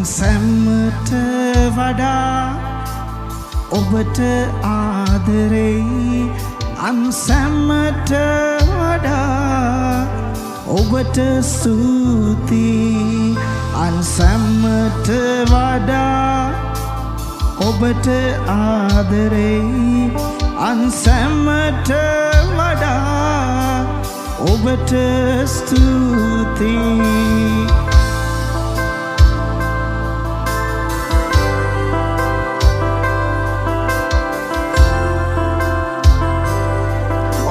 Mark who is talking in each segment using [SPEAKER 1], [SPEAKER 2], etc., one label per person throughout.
[SPEAKER 1] අන් සැමට වඩා ඔබට ආදරෙයි, අන් සැමට වඩා ඔබට ස්තුතියි, අන් සැමට වඩා ඔබට ආදරෙයි, අන් සැමට වඩා ඔබට ස්තුතියි.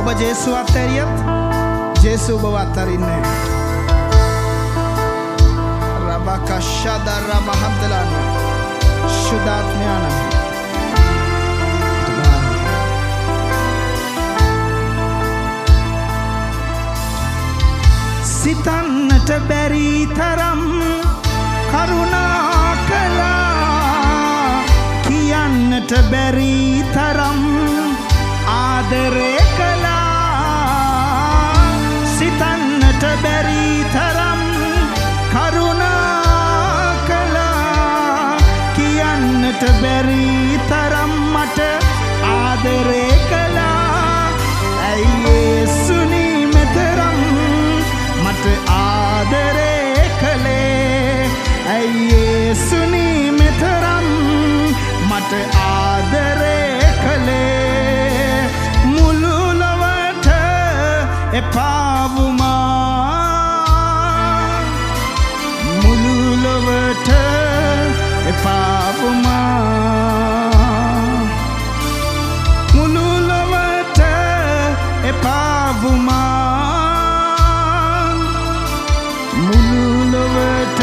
[SPEAKER 1] ඔබ ජේසු අත්හැරියත් ජේසු ඔබව අත්හරින්නේ නැහැ. රබකෂදර මහන්තලාන ශුද්ධාත්මයාන. සිතන්නට බැරි තරම් කරුණා කළා, කියන්නට බැරි තරම් ආදරේ කළා. සිතන්නට බැරි තරම් කරුණා කළා, කියන්නට බැරි තරම් මට ආදරේ කළා. ඇයි යේසුනි මෙතරම් මට ආදරේ කළේ? ඇයි යේසුනි මෙතරම් මට ආදරේ කළේ? මුළු ලොවට එපා වුමා, මුළු ලොවට එපා වුමා, මුළු ලොවට එපා වුමා, මුළු ලොවට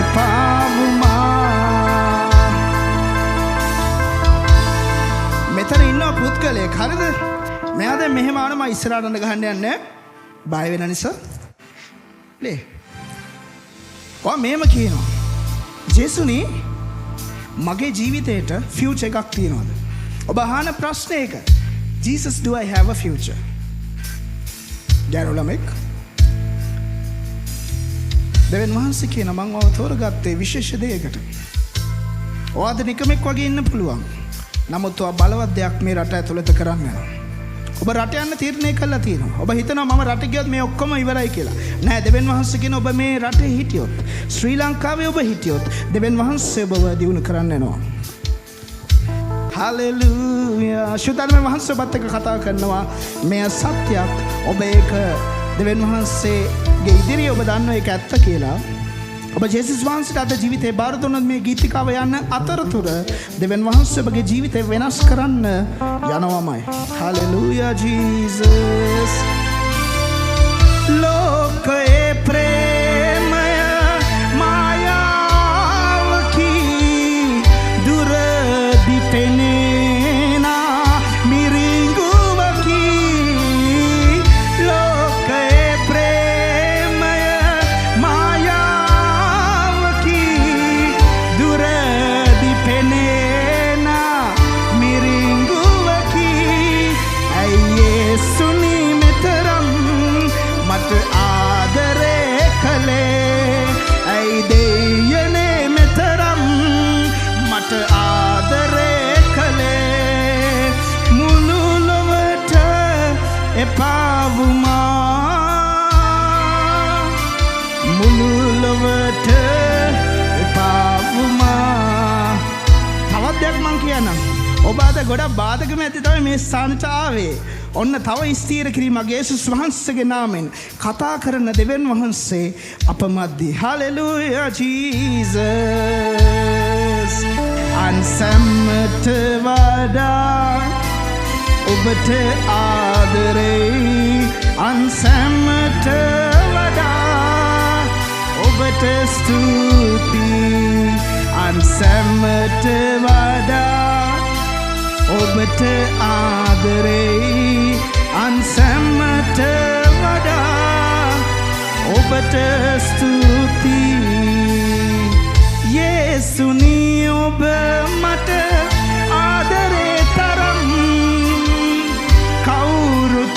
[SPEAKER 1] එපා වුමා. මෙතන ඉන්නවා පුද්ගලයෙක්, හරිද? මෙයා දැන් මෙහෙම ආන මම ඉස්සරහට අඬ ගහන්න යන්නේ බය වෙන නිසා. ලේ. ඔයා මෙහෙම කියනවා. ජේසුනි, මගේ ජීවිතේට ෆියුචර් එකක් තියනවද? ඔබ අහන ප්‍රශ්නේ ඒක. Jesus, do I have a future? ගෑනු ළමෙක්. දෙවියන් වහන්සේ කියන මං ඔයාව තෝරගත්තේ විශේෂ දෙයකට. ඔයාද නිකමෙක් වගේ ඉන්න පුළුවන්. නමුත් ඔයා බලවත් දෙයක් මේ රට ඇතුළත කරන්න යනවා. ඔබ රට යන්න තීරණය කළා තියෙනවා. ඔබ හිතනවා මම රට ගියොත් මේ ඔක්කොම ඉවරයි කියලා. නෑ, දෙවියන් වහන්සේ කියන ඔබ මේ රටේ හිටියොත්, ශ්‍රී ලංකාවේ ඔබ හිටියොත්, දෙවියන් වහන්සේ ඔබව දියුණු කරන්න යනවා. හලෙලූයා. ශුද්ධාත්ම වහන්සේ ඔබත් එක්ක කතා කරනවා. මෙය සත්‍යයක්. ඔබ ඒක දෙවියන් වහන්සේගේ ඉදිරියේ ඔබ දන්නවා ඒක ඇත්ත කියලා. ඔබ ජේසුස් වහන්සේට අද ජීවිතේ බාර දුන්නොත් මේ ගීතිකාව යන්න අතරතුර දෙවියන් වහන්සේ ඔබගේ ජීවිතේ වෙනස් කරන්න යනවමයි. Hallelujah Jesus. ලෝකයේ ප්‍රේමය මායාවකි, දුරදි පෙනෙන මිරිඟුවකි. ලෝකයේ ප්‍රේමය මායාවකි, දුරදි පෙනෙන මිරිඟුවකි. ඇයි යේසුනි මෙතරම් මට ආදරේ කළේ? ඇයි දෙයියනේ මෙතරම් මට ආදරේ කළේ? මුළු ලොවට එපා වුමා, මුළු ලොවට එපා වුමා. තවත් දෙයක් මං කියන්නම්. ඔබ අද ගොඩක් බාධක මැද්දේ තමයි මේ ස්ථානට ආවේ. ඔන්න තව ස්ථීර කිරීමක් යේසුස් වහන්සේගේ නාමෙන් කතා කරන දෙවියන් වහන්සේ අප මැද්දේ. Hallelujah Jesus. අන් සැමට වඩා ඔබට ආදරෙයි, අන් සැමට වඩා ඔබට ස්තුතියි, අන් සැමට වඩා ඔබට ආදරෙයි, අන් සැමට වඩා ඔබට ස්තුතියි. යේසුනි, ඔබ මට ආදරේ තරම් කවුරුත්